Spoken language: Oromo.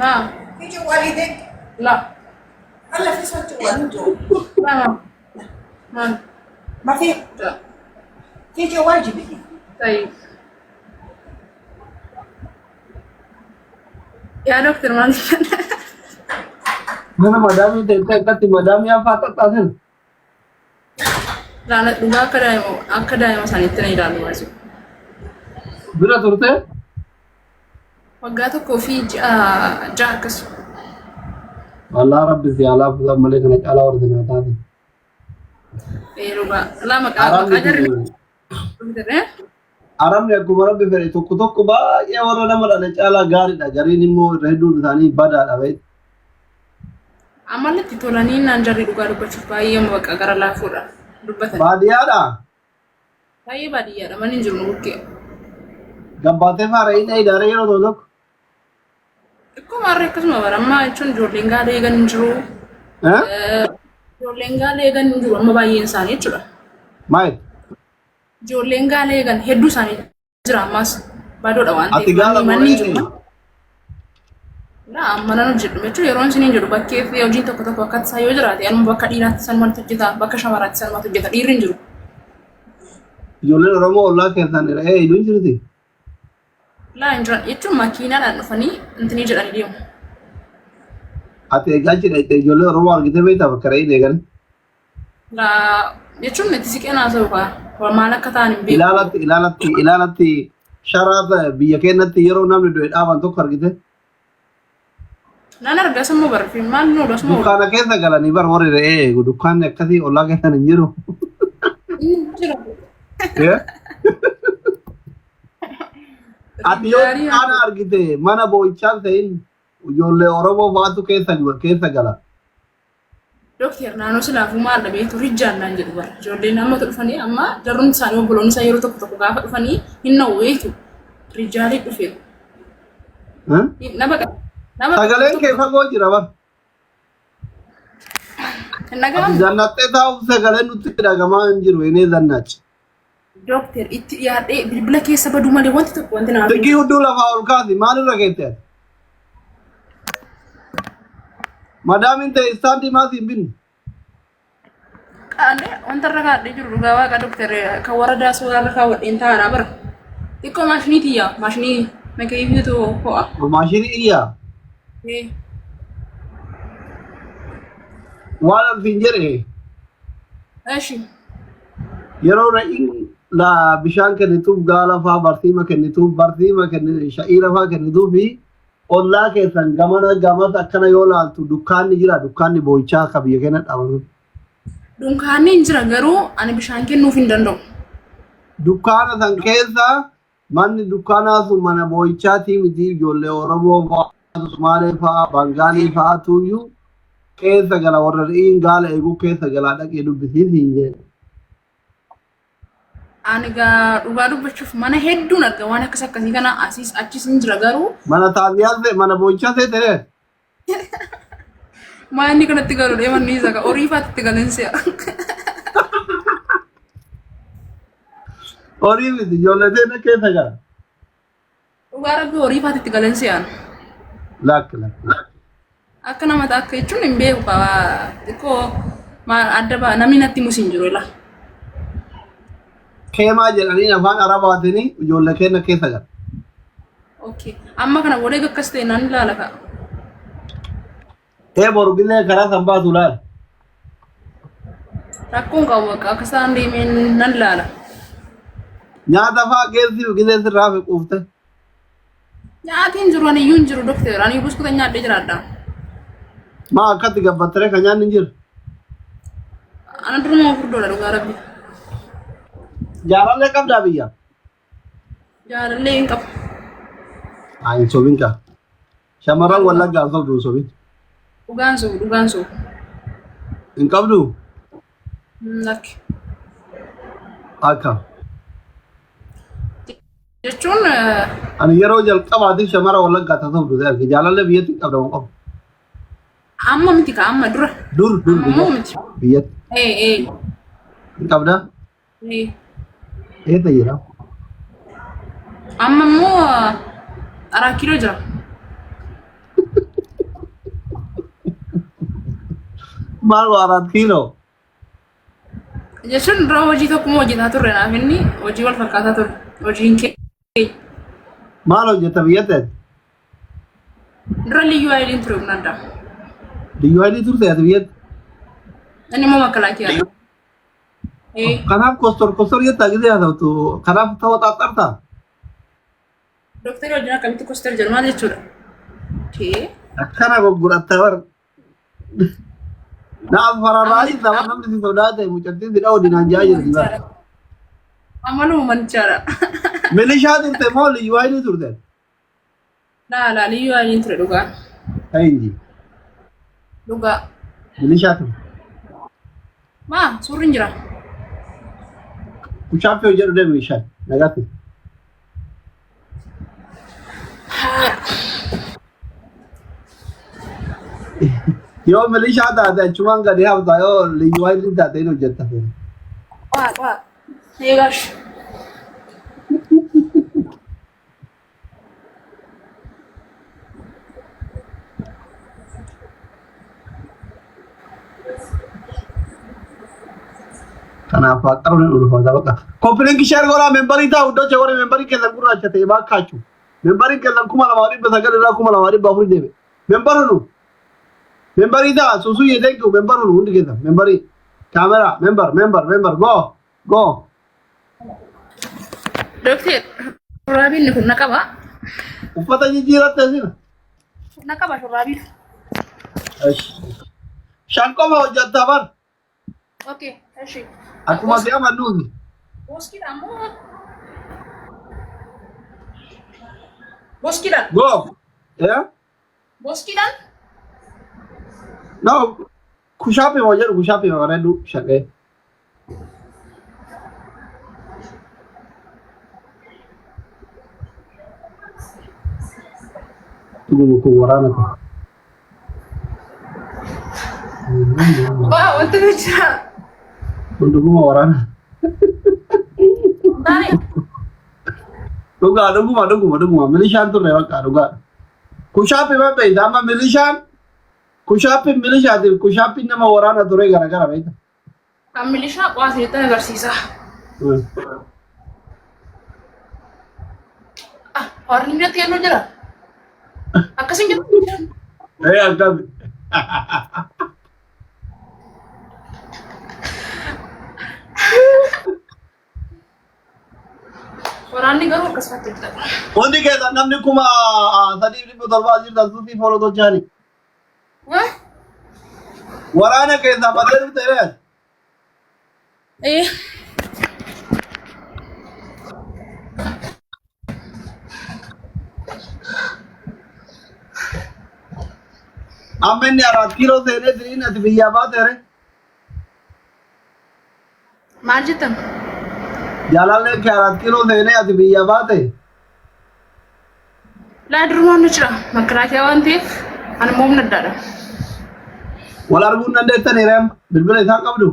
لا. في جوال يدق؟ لا. هلا في صوت جوال من جوا. لا، ما ما ما في. لا. في جوال جيبي. طيب yaa doktor, maal Mana madaamii teessee akkatti madaamii afaa xaxxaasin. Laala, dhugaa akka daa'ima isaaniitti na ilaalu baay'ee. Bira turte. Waggaa 1 fi ji'a 6 akkas. Wallaa rabbi si alaa fuudhan malee kana caalaa warri naa taate. Ee, dhugaa. Laa, maqaa jarri Arabni Arabni akkuma rabbi fedhe tokko tokko baay'ee warra nama dhale caalaa gaariidha. Gariin immoo irra hedduun isaanii badaadha beektu. Amalli itti tolanii naan jarri dhugaa dubbachuuf baay'ee amma bakka gara laafuudha dubbatan. Baadiyyaadha. Baay'ee baadiyyaadha, manni hin jiru nu bukkee. Gabbaatee faara inni idaaree yeroo tokko tokko. Xiqqoo maarree akkasuma bara amma jechuun ijoolleen gaala eegan hin jiru. Ijoolleen gaala eegan hin jiru amma baay'een isaanii jechuudha. Maal? Ijoolleen gaala eegan hedduu isaanii jira, ammas badoodha waan Ati ta'eef gaala manni hin moo jiru. Laa, amma nan hojjedhu jechuun yeroon isiniin jedhu bakkee fi hojiin tokko tokko akka tasaa yoo jiraate anuma bakka dhiiraatti sanumatti hojjeta, bakka shamaraatti sanumatti hojjeta, dhiirri hin jiru. Ijoolleen Oromoo ollaa keessan re'ee hidhuu hin jirti. Laa, hin jiran jechuun makiinaadhaan dhufanii intinii jedhanii deemu. Ati eegaa achi dhaqxee ijoollee Oromoo argitee beektaa bakka re'ee eegan? Laa jechuun itti siqee naasa'u kaa maal akka ta'an hin beeku. Ilaalatti sharaa biyya keenyatti yeroo namni du'e dhaaban tokko argite. Nan arga sammuu barri maal nu oolu asuma oolu. Dukkaana keessa galanii bar warri re'ee eegu dukkaanni akkasii ollaa keessan hin jiru. Inni jira. Ati yoo Gaarii. dukkaana argite mana boo'ichaa ta'in ijoollee Oromoo baatu keessa gala. Dooktar, naannoo silaafuu maal dhabeetu rijjaan naan jedhu bara. Ijoolleen amma dhufanii, amma jarrumti isaanii obboloonni isaa yeroo tokko tokko gaafa dhufanii hin na'u beektu. Rijjaalii dhufe. Nama nama. Sagaleen kee fagoo jira bar. Hin dhaga'amu. Zannattee taa'uuf sagaleen nutti dhagamaa hin jiru inni zannaachi. Dooktar, itti dhiyaadhee bilbila keessa baduu malee wanti tokko wanti naaf hin Xiqqii hudduu lafaa ol kaasi, maalirra keette ati? Madaamiin ta'e istaandii maasii hin binne. Qaadhee wanta irra kaadhee jiru, dhugaa waaqa dooktar, kan warra daasoo irra kaawwadheen taa'aadha bara. Xiqqoo maashinii tiyya, maashinii makeeyyiitu ho'a. Maashinii iyyaa. Waan alfiin jedhe. Eshi. Yeroo re'iin la bishaan kennituuf, gaala faa barsiima kennituuf, barsiima kenni sha'iira faa kennituuf fi ollaa keessan gamana gamas akkana yoo laaltu dukkaanni jira, dukkaanni boo'ichaa akka biyya keenya dhaabatu. Dunkaanni hin jira, garuu ani bishaan kennuuf hin danda'u. Dukkaana san keessa manni dukkaanaa sun mana boo'ichaatii miti, ijoollee Oromoo fa'aa, Sumaalee fa'aa, Bangaalii fa'aatuyyuu keessa gala, warra re'iin gaala eeguu keessa galaa, dhaqee dubbisiis hin jedhe. Ani gaa dhugaa dubbachuuf mana hedduun arga waan akkas akkasii kana, asiis achis hin jira garuu. Mana taaziyaa ta'e, mana boo'ichaa ta'e ta'e. Maa inni kanatti galu deeman ni isa horii faatti itti galan si'a. Horii miti, ijoollee ta'e keessa gala. Dhugaa rabbi, horii faatti itti galan si'an. Lakki, lakki. Akka nama akka jechuun hin beeku qaba. Xiqqoo maal adda ba'a, namni natti mus hin jiru ila. Keemaa jedhanii afaan Arabaatiin ijoollee keenya keessa gala. Okay. Amma kana booda egaa akkas ta'e naan ilaala ka'a. Ee, boru gillee karaa san baatu laala. Rakkoon qabu, bakka akka isaan deemeen nan ilaala. Nyaata fa'aa geessiif gillee sirraa fi quufte. Nyaatiin jiru, ani iyyuu hin jiru doktor, ani buskuta nyaadhee jiraadha. Maa akkatti gabbattaree kan nyaanni hin jiru? Ana duruma furdoodha, dhugaa rabbi. Jaalallee qabdaa biyya? Jaalallee hin qabu. Haa, hin sobin kaa. Shamarran Wallaggaa hin sobdu, hin sobin. Dhugaan sobu, dhugaan sobu. Hin qabdu? Lakki. Akka. Jechuun Ani yeroo jalqabaatiif shamara Wallaggaa taasiftu ta'e arge. Jaalallee biyyatti hin qabdamu qabu. Amma miti ka, amma dura. Dur dur Amma immoo biyyatti. miti. Biyyatti. Ee ee. Hin qabdaa? Ee. Eessa jira? Amma immoo Araa Kiiloo jira. Maal waa Araat Kiiloo? Jechuun dura hojii tokkuma hojjetaa turre naaf inni hojii wal fakkaataa ture. Hojiin kee Maal hojjeta biyyatti ati? dura liyyuu haayiliin ture humna addaa. Liyyuu haayilii turte ati biyyatti? Inni immoo makalaakiyaa. Ee Kanaaf kostor kostor jettaa gisee haasawtu kanaaf ta'uu xaaxxartaa? Dooktarri wajjin akkamitti kostor jedhu maal jechuudha? Kee Akkana gogguratta bar. Naaf fararraayii saba namni si sodaate mucattiin si dha'u dinaan jaa jirti bar. Amaluma manichaadha. Milishaa turte moo liyyuu haayilii turte? Laa laa liyyuu haayiliin ture dhugaa. Ta'inji. Dhugaa. Milishaa turte. Maa suurri hin jira. Kushaaffii hojjedhu deemi bishaan. Nagaatti. Yoo milishaa taate achumaan gadi hafta yoo liyyuu haayilii taate hin hojjetta. Qaa qaa. Eegaash. Kanaaf waaqaruun hin ulfaata bakka. Koppilinki sheer godhaa membarii taa'u iddoo warri membarii keessan gurraacha ta'e baakkaachu. Membariin keessan 2900 irraa 2400 deeme. Membarunu. Membarii ta'a suusuu thank you membarunu hundi keessan membarii. Kaameraa membar membar membar go go. Dooktar shurraabiin kun na qaba. Uffata jijjiiratte sina. Na qaba shurraabiin. Shan qofa hojjattaa bar. Okay, eshi. Akkuma si amannuuti. Boskiidhaan moo? Boskiidhaan. Go. Yeah? Boskiidhaan. No. Kushaapi moo jedhu kushaapi bareedu shaqee. Dhuguma kun waraana kun. Waa wanti nu jira. Kun dhuguma waraana. Taane Dhugaa dhuguma dhuguma dhuguma milishaan turre bakka dhugaa. Kushaapi ma beekta amma milishaan Kushaappiin milishaatiif kushaappiin nama waraana ture garagara beekta. Kan milishaa qo'aa isinitti agarsiisa. Ah, warri inni natti kennuu jira. Akkasin jiru. Ee akkami. Waraanni garuu akkasumatti hojjetama. Hundi keessan namni 3700 as jirtan suufii fooloo tolchaani. Wah? Waraana keessaa badee dhufte rees. Eh. Amma inni araat kiiloo seenee siriin ati biyyaa baateere. Maal jettan? Jaalalleen kee araat kiiloo seenee ati biyyaa baate. Laa durumaan nu jira. Makalaakiyaa waan ta'eef ani immoo humna addaadha. Wal arguu hin dandeettanii reem bilbila isaan qabdu.